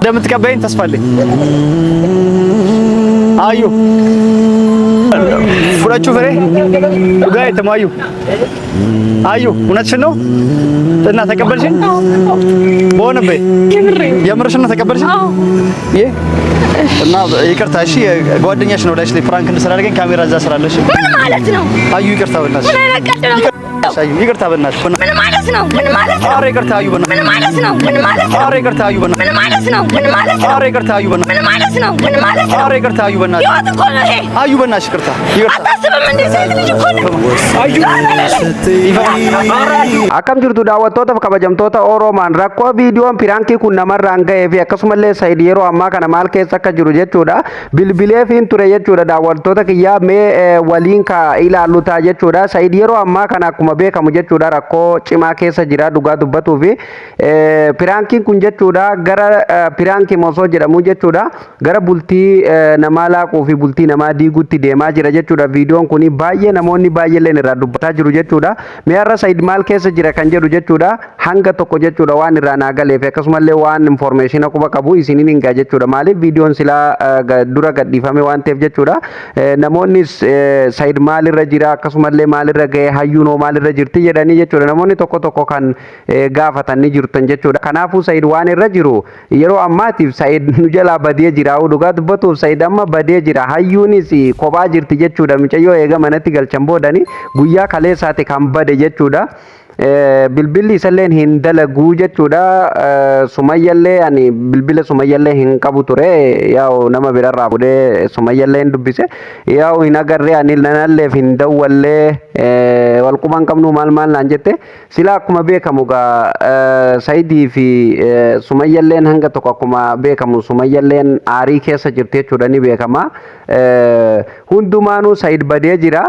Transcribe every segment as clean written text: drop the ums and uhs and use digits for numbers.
እንደምትቀበይኝ ተስፋ አለኝ። አዩ fudhachuu ፍሬ dhugaa jettem አዩ አዩ እውነትሽን ነው እና ተቀበልሽኝ? በሆነ በይ የምርሽን ነው ተቀበልሽኝ? ይሄ እና ይቅርታ እሺ፣ ጓደኛሽ ነው ላይሽ ላይ prank እንድሰራ አድርገኝ ካሜራ እዛ ስራለሽ። ምን ማለት ነው? አዩ ይቅርታ በእናትሽ። ምን አይነት ቀልድ ነው? አዩ ይቅርታ በእናትሽ። ምን ማለት ነው? ምን ማለት ነው? ኧረ ይቅርታ አዩ በእናትሽ። ምን ማለት ነው? ምን ማለት ነው? ኧረ ይቅርታ አዩ በእናትሽ። ምን ማለት ነው? ምን ማለት ነው? ኧረ ይቅርታ አዩ በእናትሽ። ምን ማለት ነው? ምን ማለት ነው? ኧረ ይቅርታ አዩ በእናትሽ። ህይወት እኮ ነው ይሄ። አዩ በእናትሽ ይቅርታ ይቅርታ። አታስብም እንዴ? ሴት ልጅ እኮ ነው። አዩ Akkam jirtu daawwattootaaf kabajamtoota Oromaan rakkoo viidiyoon prankii kun namarraan ga'ee fi akkasumallee Sayid yeroo ammaa kana maal keessa akka jiru jechuudha. Bilbileefiin ture jechuudha daawwattoota kiyyaa mee waliin ka ilaallu ta'a jechuudha. Sayid yeroo ammaa kana akkuma beekamu jechuudha rakkoo cimaa keessa jira dhugaa dubbatuu fi prankiin kun jechuudha gara prankii osoo jedhamu jechuudha gara bultii namaa laaquu fi bultii namaa diiguutti deemaa jira jechuudha. Viidiyoon kun baay'ee namoonni baay'eelleen irraa dubbataa jiru jechuudha. Mee har'a Sayid maal keessa jira kan jedhu jechuudha hanga tokko jechuudha waan irraa naa galee fi akkasumallee waan information quba qabu isiniin hin gaa jechuudha. Maaliif viidiyoon silaa dura gadhiifame waan ta'eef jechuudha. Namoonnis Sayid maalirra jira, akkasumallee maalirra ga'e, hayyuunoo maalirra jirti jedhanii jechuudha. Namoonni tokko tokko kan gaafatan ni jirtan jechuudha. Kanaafuu Sayid waan irra jiru yeroo ammaatiif Sayid nu jalaa badee jira. Dhugaa dubbatuuf Sayid amma badee jira. Hayyuunis kophaa jirti jechuudha. Mucayyoo eega manatti galchan boodani guyyaa kaleessaati kan bade jechuudha. Bilbilli isalleen hin dalaguu jechuudha. Sumayyallee ani bilbila Sumayyallee hin qabu ture, yaa'u nama birarraa fuudhee Sumayyallee hin dubbise, yaa'u hin agarree ani nanalleef hin dawwallee walquban qabnu maal maal naan jette. Sila akkuma beekamu gaa Sayidii fi Sumayyalleen hanga tokko akkuma beekamu Sumayyalleen aarii keessa jirti jechuudha ni beekama. Hundumaanuu Sayid badee jira.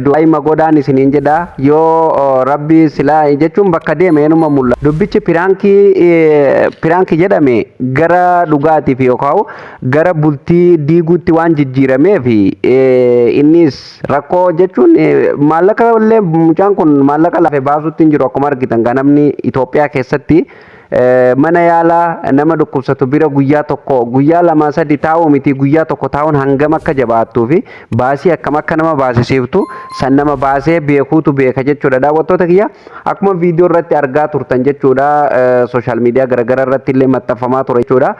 Du'aayima godhaan isiniin jedha yoo rabbi silaa jechuun bakka deeme enuma mul'ata. Dubbichi prankii prankii jedhame gara dhugaatiif yookaan gara bultii diiguutti waan jijjiirameef innis rakkoo jechuun maallaqa illee mucaan kun maallaqa lafe baasuutti hin jiru. Akkuma argitan kan namni Itoophiyaa keessatti mana yaalaa nama dhukkubsatu bira guyyaa tokko, guyyaa lama, sadi taa'uu miti, guyyaa tokko taa'uun hangam akka jabaattuu fi baasii akkam akka nama baasisiiftu san nama baasee beekuutu beeka jechuudha. Daawwattoota kiyya, akkuma viidiyoo irratti argaa turtan jechuudha, social media garaagaraa irratti illee maxxanfamaa ture jechuudha.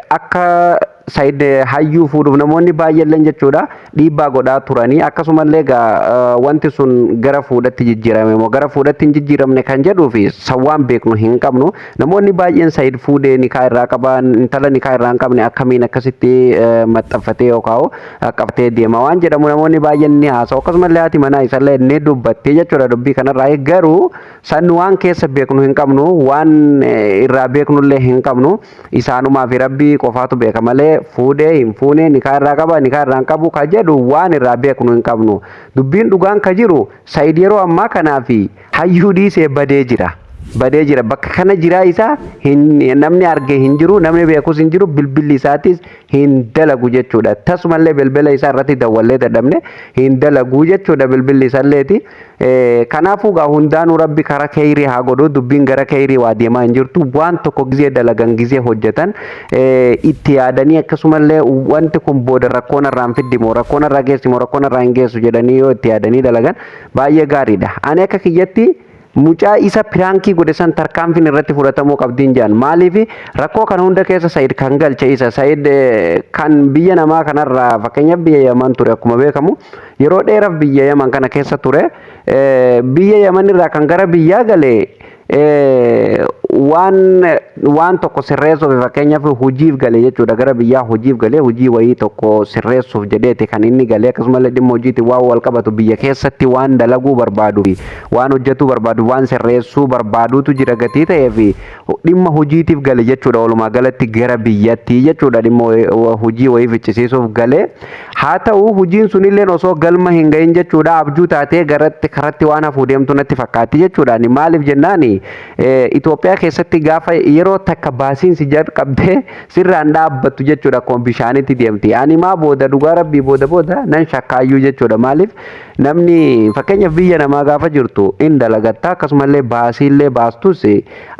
Akka Sayid hayyuu fuudhuuf namoonni baay'eelleen jechuudha dhiibbaa godhaa turanii, akkasumallee egaa wanti sun gara fuudhatti jijjiirame moo gara fuudhatti hin jijjiiramne kan jedhuu fi sawwaan beeknu hin qabnu. Namoonni baay'een Sayid fuudhee nikaa irraa qaban, intala nikaa irraa hin qabne akkamiin akkasitti maxxanfatee yookaan qabatee deema waan jedhamu namoonni baay'een ni haasa'u. Akkasumallee haati manaa isallee ni dubbatti jechuudha dubbii kanarraa. Garuu san waan keessa beeknu hin qabnu, waan irraa beeknullee hin qabnu, isaanumaa fi rabbii qofaatu beeka malee fuudhee hin fuune, nikaa irraa qaba, nikaa irraa hin qabu ka jedhu waan irraa beeknu hin qabnu. Dubbiin dhugaan ka jiru Sayid yeroo ammaa kanaa fi hayyuu dhiisee badee jira. Badee jira. Bakka kana jiraa isaa namni arge hin jiru, namni beekus hin jiru, bilbilli isaatis hin dalagu jechuudha. Tasumallee bilbila isaa irratti dawwallee dadhabne, hin dalagu jechuudha bilbilli isaalleeti. Kanaafuu gaa hundaanuu rabbi karaa keeyrii haa godhu. Dubbiin gara keeyrii waa deemaa hin jirtu. Waan tokko gizee dalagan, gizee hojjetan itti yaadanii, akkasumallee wanti kun booda rakkoon irraa hin fiddimoo, rakkoon irraa geessimoo, rakkoon irraa hin geessu jedhanii yoo itti yaadanii dalagan baay'ee gaariidha. Ani akka kiyyatti mucaa isa prankii godhe san tarkaanfiin irratti fudhatamuu qabdiin jedhan. Maaliif rakkoo kana hunda keessa Sayid kan galche isa. Sayid kan biyya namaa kanarraa fakkeenyaaf biyya Yaman ture. Akkuma beekamu yeroo dheeraaf biyya Yaman kana keessa ture. Biyya Yaman irraa kan gara biyyaa gale waan waan tokko sirreessuuf, fakkeenyaaf hojiif gale jechuudha. Gara biyyaa hojiif gale, hojii wayii tokko sirreessuuf jedheeti kan inni gale. Akkasumallee dhimma hojiitiin waan wal qabatu biyya keessatti waan dalaguu barbaadu fi waan hojjetuu barbaadu, waan sirreessuu barbaadutu jira gatii ta'ee fi dhimma hojiitiif gale jechuudha. Walumaa galatti gara biyyatti jechuudha dhimma hojii wayii ficcisiisuuf gale. Haa ta'u, hojiin sunilleen osoo galma hin gahin jechuudha abjuu taatee garatti karatti waan hafuu deemtu natti fakkaatti jechuudha. Maaliif jennaani, Itoophiyaa keessatti gaafa yeroo takka baasiin si jalqabdee sirraan dhaabbattu jechuudha, akkuma bishaanitti deemti. Ani maa booda, dhugaa rabbii, booda booda nan shakkaayyuu jechuudha. Maaliif, namni fakkeenyaaf biyya namaa gaafa jirtu in dalagatta, akkasumallee baasiillee baastus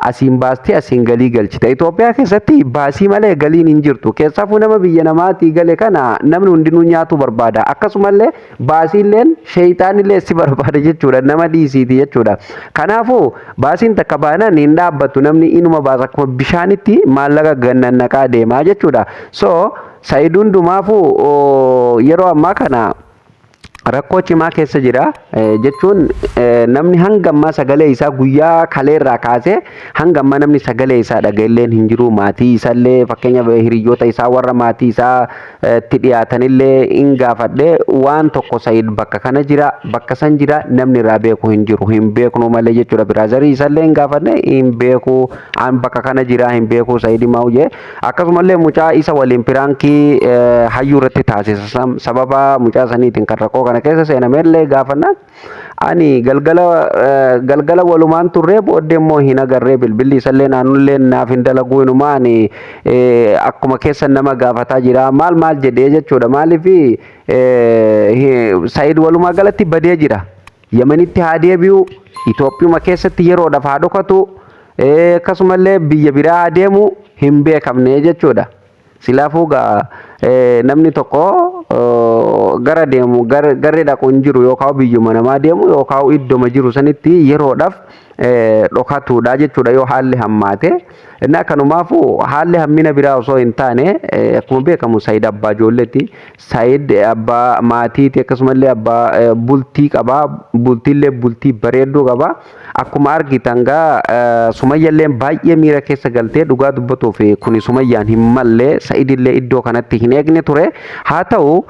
asiin baastee asiin galii galchita. Itoophiyaa keessatti baasii malee galiin hin jirtu. Keessaafuu nama biyya namaatii gale kana namni hundinuu nyaatu barbaada. Akkasumallee baasiilleen sheeyxaanillee si barbaada jechuudha. Nama dhiisiiti jechuudha. Kanaafuu baasiin takka baanaan hin dhaabbattu, namni inuma baasa, akkuma bishaanitti maallaqa gannannaqaa deemaa jechuudha. So Sa'iid hundumaafuu yeroo ammaa kana rakkoo cimaa keessa jira jechuun, namni hanga ammaa sagalee isaa guyyaa kaleerraa kaasee hanga ammaa namni sagalee isaa dhaga'elleen hin jiru. Maatii isaallee, fakkeenyaaf hiriyoota isaa warra maatii isaa itti dhiyaatanillee hin gaafadhe. Waan tokko Sa'iid bakka kana jira, bakka san jira, namni irraa beeku hin jiru, hin beeknu malee jechuudha. Brother isaallee hin gaafadhe, hin beeku, an bakka kana jira hin beeku Sa'iid Maawujee. Akkasumallee mucaa isa waliin prank hayyuu irratti taasisa, sababa mucaa saniitiin kan rakkoo kana keessa seenamellee gaafannaan, ani galgala galgala walumaan turree, booddee immoo hin agarree, bilbilli isallee naannollee naaf hin dalaguu, inumaa ani akkuma keessa nama gaafataa jira, maal maal jedhee jechuudha. Maaliif, Sa'iid walumaa galatti badee jira. Yemenitti haa deebi'u, Itoophiyuma keessatti yeroodhaaf haa dhokatu, akkasumallee biyya biraa haa deemu, hin beekamne jechuudha. Silaafuu gaa namni tokko gara deemu garri dhaqu hin jiru, yookaan biyyuma namaa deemu yookaan iddoma jiru sanitti yeroodhaaf dhokatuudha jechuudha yoo haalli hammaate. Inni akkanumaafuu haalli hammina biraa osoo hin taane, akkuma beekamu Saayid abbaa ijoolleeti. Saayid abbaa maatiiti, akkasumallee abbaa bultii qabaa. Bultiillee bultii bareedduu qabaa. Akkuma argitan gaa Sumayyallee baay'ee miira keessa galtee, dhugaa dubbatuuf kuni Sumayyaan hin malle, Saa'idillee iddoo kanatti hin eegne ture. Haa ta'u,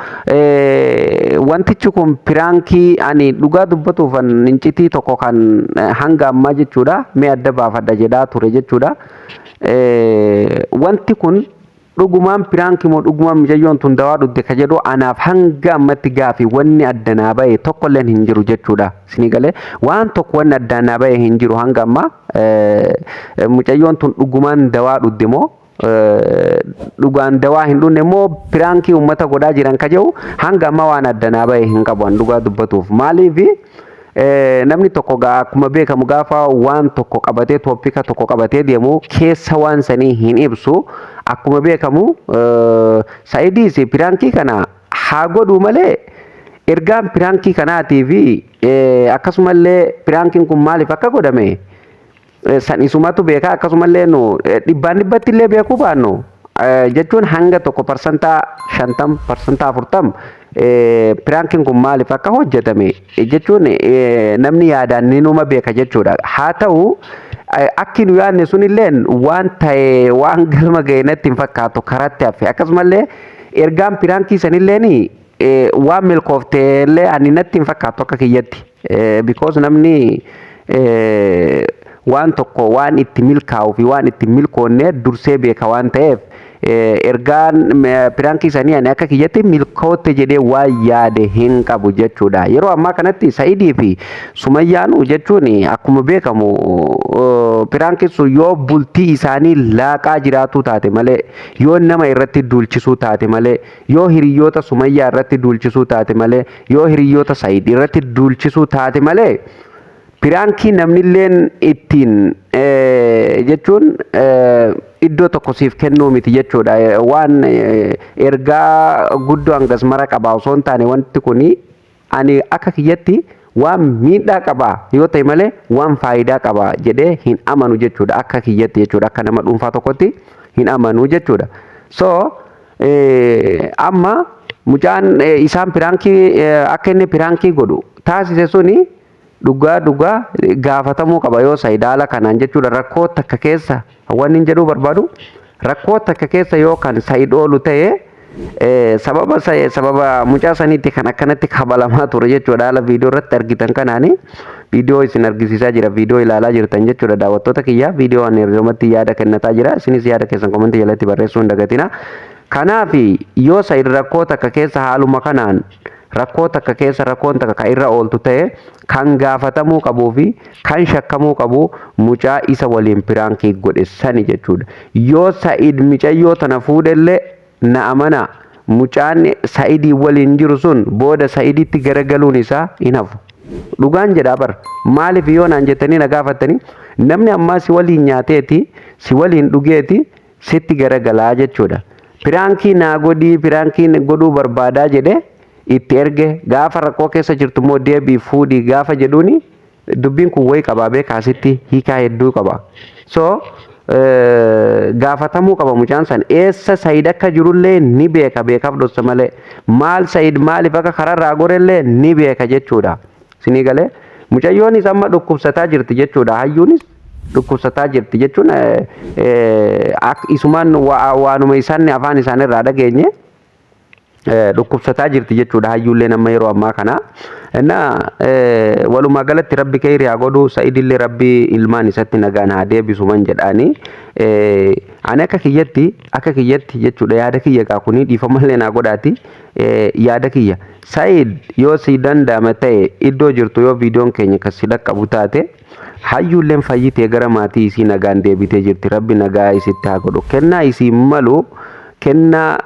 wantichi kun prank, ani dhugaa dubbatuuf incitii tokko kan hanga ammaa jechuudha mee adda baafadha jedhaa ture jechuudha. Wanti kun dhugumaan prank moo dhugumaan mucayyoon tun dawaa dhugde ka jedhu anaaf hanga ammatti gaafi wanni addanaa bahe tokkolleen hin jiru jechuudha. Isinii galee, waan tokko wanni addanaa bahe hin jiru hanga ammaa. Mucayyoon tun dhugumaan dawaa dhugde moo dhugaan dawaa hin dhugne moo prank uummata godhaa jiran ka jedhu hanga ammaa waan addanaa bahe hin qabu an dhugaa dubbatuuf. Maaliifi, namni tokko akkuma beekamu gaafa waan tokko qabatee, topic tokko qabatee deemu, keessa waan sanii hin ibsu. Akkuma beekamu Sa'idiis prank kana haa godhu malee, ergaan prank kanaatii fi akkasumallee prankiin kun maaliif akka godhame san isumatu beeka. Akkasumallee nu dhibbaan dhibbatti illee beekuu baannu jechuun, hanga tokko 50%, 40% prankiin kun maaliif akka hojjetame jechuun namni yaadaan ni numa beeka jechuudha. Haa ta'u, akki nu yaadne sunilleen waan ta'e waan galma ga'e natti hin fakkaatu, karatti hafe. Akkasumallee ergaan prank sanilleen waan milkoofteellee ani natti hin fakkaatu akka kiyyatti. Because namni waan tokko waan itti milkaa'uu fi waan itti milkoonne dursee beeka waan ta'eef, ergaan prank sanii ani akka kiyyatti milkootte jedhee waan yaade hin qabu jechuudha. Yeroo ammaa kanatti Sa'idii fi Sumayyaanu jechuun akkuma beekamu prankiin sun yoo bultii isaanii laaqaa jiraatu taate malee, yoo nama irratti duulchisuu taate malee, yoo hiriyoota Sumayyaa irratti duulchisuu taate malee, yoo hiriyoota Sa'id irratti duulchisuu taate malee, prank namnilleen ittiin jechuun iddoo tokko siif kennuu miti jechuudha. Waan ergaa guddoo hangas mara qaba osoo hin taane, wanti kuni ani akka kiyyatti waan miidhaa qaba yoo ta'e malee waan faayidaa qaba jedhee hin amanu jechuudha. Akka kiyyatti jechuudha, akka nama dhuunfaa tokkotti hin amanu jechuudha. So amma mucaan isaan prank akka inni prank godhu taasise suni dhugaa dhugaa gaafatamuu qaba yoo Sa'idaala kanaan jechuudha. Rakkoo takka keessa wanni hin jedhuu barbaadu, rakkoo takka keessa yoo kan Sa'id oolu ta'e, sababa mucaa saniitti kan akkanatti kabalamaa ture jechuudha. Haala viidiyoo irratti argitan kanaani viidiyoo isin argisiisaa jira, viidiyoo ilaalaa jirtan jechuudha. Daawwattoota kiyya, viidiyoo ani irratti yaada kennataa jira, isinis yaada keessan comment jalatti barreessuu hin dagatina. Kanaaf yoo Sa'id rakkoo takka keessa haaluma kanaan Rakkoo takka keessa rakkoon takka ka irra ooltu ta'e, kan gaafatamuu qabuu fi kan shakkamuu qabu mucaa isa waliin piraankii godhe sani jechuudha. Yoo Sa'id micayyoo tana fuudhellee, na amanaa, mucaan Sa'idii waliin jiru sun booda Sa'iditti garagaluun isaa hin hafu. Dhugaan jedhaa bar. Maaliif yoo naan jettanii na gaafattanii, namni ammaa si waliin nyaateeti, si waliin dhugeeti, sitti garagalaa jechuudha. Piraankii naa godhii, piraankii godhuu barbaadaa jedhee itti erge, gaafa rakkoo keessa jirtu immoo deebii fuudhii gaafa jedhuuni, dubbiin kun wayi qabaa beekaa, asitti hiikaa hedduu qaba. So gaafatamuu qaba mucaan san. Eessa Sayid akka jirullee ni beeka, beekaaf dhossa malee. Maal Sayid maaliif akka kararraa gorellee ni beeka jechuudha. Sinii galee, mucayyoonis amma dhukkubsataa jirti jechuudha. Hayyuunis dhukkubsataa jirti jechuun isumaan waanuma isaan afaan isaaniirraa dhageenye, dhukkubsataa jirti jechuudha hayyuulleen amma yeroo ammaa kana. Innaa walumaa galatti Rabbi kheyrii haa godhu, Sa'idillee Rabbi ilmaan isatti nagaan haa deebisu man jedhaani. Ani akka kiyyatti jechuudha, yaada kiyya gaa kuni, dhiifamallee naa godhaati, yaada kiyya. Sa'id, yoo si danda'ame ta'e, iddoo jirtu yoo viidiyoon keenya kan si dhaqqabu taate, hayyuulleen fayyitee gara maatii isii nagaan deebitee jirti. Rabbi nagaa isitti haa godhu. Kennaa isii malu, kennaa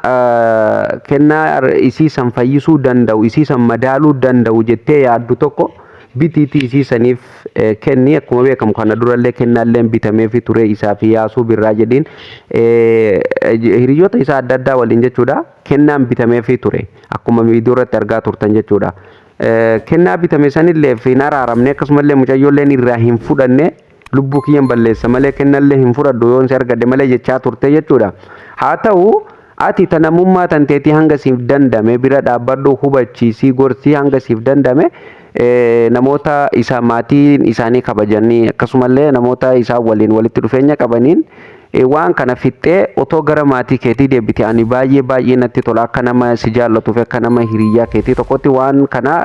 isii san fayyisuu danda'u, isii san madaaluu danda'u jettee yaaddu tokko bitiitii isii saniif kenni. Akkuma beekamu kana durallee kennaallee bitameefi ture isaa fi Yaasuu Birraa jedhiin hiriyoota isaa adda addaa waliin jechuudha, kennaan bitameefi ture akkuma viidiyoo irratti argaa turtan jechuudha. Kennaa bitame sanillee hin araaramne, akkasumallee mucayyoolleen irraa hin fudhanne, lubbuu kiyyan balleessa malee kennallee hin fudhadhu yoon si argadhe malee jechaa turte jechuudha. Haa ta'u, ati tanamummaa tanteetii hanga siif dandame bira dhaabbadhu, hubachiisii, gorsii hanga siif dandame. Namoota isa maatiin isaanii kabajanii, akkasumallee namoota isaan waliin walitti dhufeenya qabaniin waan kana fixxee otoo gara maatii keetii deebite ani baay'ee baay'ee natti tola. Akka nama si jaallatuuf, akka nama hiriyyaa keetii tokkotti, waan kana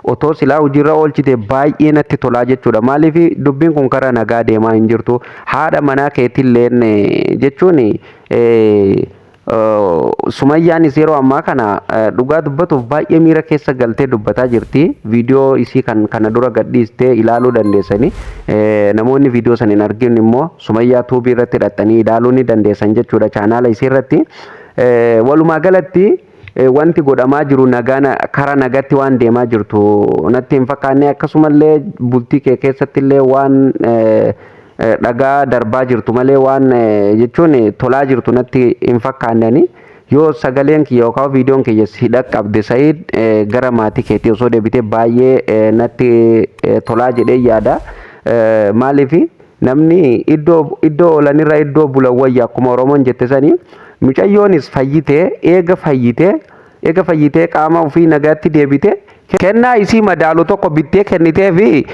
otoo silaa hojiirra oolchite baay'ee natti tolaa jechuudha. Maaliif, dubbiin kun karaa nagaa deemaa hin jirtu. Haadha manaa keetilleen jechuun Sumayyaanis yeroo ammaa kana dhugaa dubbatuuf baay'ee miira keessa galtee dubbataa jirti. Viidiyoo isii kan kana dura gadhiistee ilaaluu dandeessanii. Namoonni viidiyoo sana hin argin immoo Sumayyaa Tuubii irratti hidhattanii ilaaluu ni dandeessan jechuudha, chaanaala isii irratti. Walumaa galatti wanti godhamaa jiru nagaan karaa nagaatti waan deemaa jirtu natti hin fakkaanne. Akkasumallee bultii kee keessatti illee waan dhagaa darbaa jirtu malee waan jechuun tolaa jirtu natti hin fakkaanneni. Yoo sagaleen kiyya yookaan viidiyoon kiyya si dhaqqabde, Sayid, gara maatii keetii osoo deebitee baay'ee natti tolaa jedhee yaada. Maaliif, namni iddoo oolanirra iddoo bulan wayya akkuma Oromoon jette sanii, mucayyoonis fayyitee, eega fayyitee qaama ofii nagaatti deebite, kennaa isii madaalu tokko bittee kennitee fi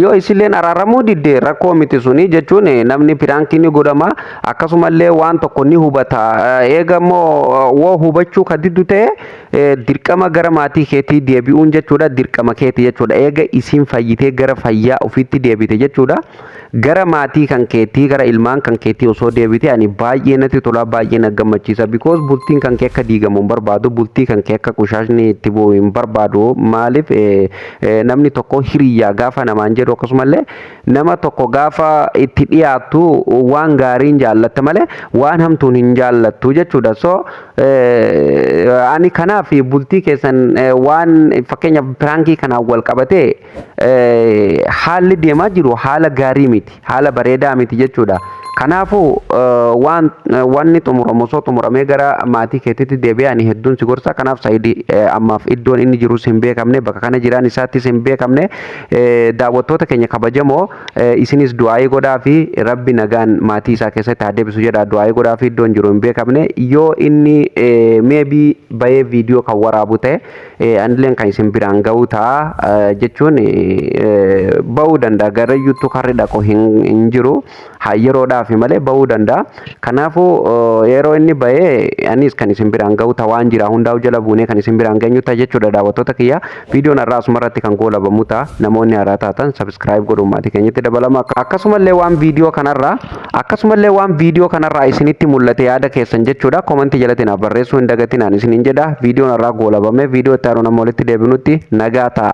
yoo isilleen araaramuu didde rakkoo miti suni jechuun, namni piraankii ni godhama, akkasumallee waan tokko ni hubata. Eega immoo woo hubachuu ka diddu ta'e, dirqama gara maatii keetii deebi'uun jechuudha, dirqama keeti jechuudha. Eega isiin fayyitee gara fayyaa ofiitti deebite jechuudha, gara maatii kan keetii, gara ilmaan kan keetii osoo deebite ani baay'ee natti tola, baay'ee na gammachiisa, because bultiin kan kee akka diigamu hin barbaadu, bultii kan kee akka qushaashni itti bu'u hin barbaadu. Maaliif, namni tokko hiriyyaa gaafa namaan jedhu, akkasumallee nama tokko gaafa itti dhiyaattu waan gaariin jaallatta malee waan hamtuun hin jaallattu jechuudha. So ani kanaaf bultii keessan waan fakkeenyaaf piraankii kanaan wal qabatee haalli deemaa jiru haala gaarii miti, haala bareedaa miti jechuudha. Kanaafuu waan wanni xumuramu osoo xumuramee gara maatii keetiitti deebi'ee ani hedduun si gorsa. Kanaaf Saayidii ammaaf iddoon inni jirus hin beekamne, bakka kana jiraan isaattis hin beekamne. Daawwattoota keenya kabajamoo, isinis du'aayii godhaa fi Rabbi nagaan maatii isaa keessatti haa deebisu jedha, du'aayii godhaa fi. Iddoon jiru hin beekamne. Yoo inni maybe bahee viidiyoo kan waraabu ta'e, anilleen kan isin biraan ga'uu ta'a jechuun, ba'uu danda'a. Garayyuutu karri dhaqu hin jiru, yeroodhaaf malee ba'uu danda'a. Kanaafuu yeroo inni ba'ee anis kan isin biraan ga'u ta'a, waan jira hundaa'u jala buunee kan isin biraan geenyu ta'a jechuudha, daawwattoota kiyya. Viidiyoon har'aa asumarratti kan goolabamu ta'a. Namoonni haaraa taatan subscribe godhuun maatii keenyatti dabalama. Akkasumallee waan viidiyoo kanarraa isinitti mul'ate yaada keessan jechuudha comment jalatti naaf barreessuu hin dagatinaan isiniin jedha. Viidiyoon har'aa goolabame. Viidiyoo itti aanu nama walitti deebinutti nagaa ta'a.